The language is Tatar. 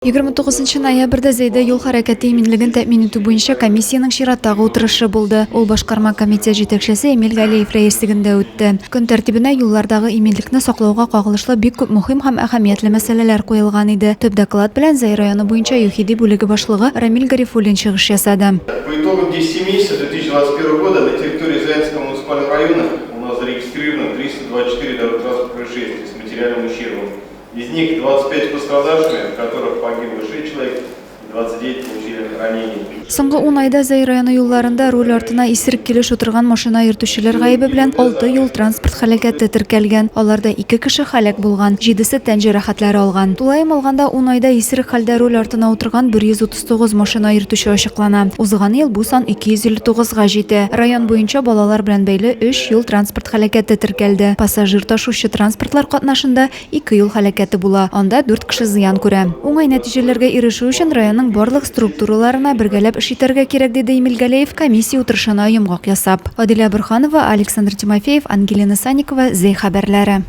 29 ноябрьдә Зәйдә юл хәрәкәте иминлеген тәэмин итү буенча комиссиянең чираттагы утырышы булды. Ул башкарма комитет җитәкчесе Эмиль Галиев рәислегендә үтте. Көн тәртибенә юллардагы иминлекне саклауга кагылышлы бик күп мөһим һәм әһәмиятле мәсьәләләр куелган иде. Төп доклад белән Зәй районы буенча ЮХИДИ бүлеге башлыгы Рамил Гарифуллин чыгыш ясады. По итогам десяти месяцев 2021 года на территории Заинского муниципального района у нас зарегистрировано 324 дорожно-транспортных происшествия с материальным ущербом. Из них 25 пострадавшими, в которых погибло 6 человек, 29 получили ранений. Соңгы ун айда Зәй районы юлларында руль артына исерек килеш утырган машина йөртүчеләр гаебе белән алты юл-транспорт һәлакәте теркәлгән. Аларда ике кеше һәлак булган, җидесе тән җәрәхәтләре алган. Тулаем алганда, ун айда исерек хәлдә руль артына утырган 139 машина йөртүче ачыклана. Узган ел бу сан 259 га җитә. Район буенча балалар белән бәйле өч юл-транспорт һәлакәте теркәлде. Пассажир ташучы транспортлар катнашында Ике юл һәлакәте була, анда дүрт кеше зыян күрә. Уңай нәтиҗәләргә ирешү өчен районның барлык структураларына бергәләп эш итәргә кирәк, диде Эмиль Галәев, комиссия утырышына йомгак ясап. Адилә Борһанова, Александр Тимофеев, Ангелина Санникова, Зәй хәбәрләре.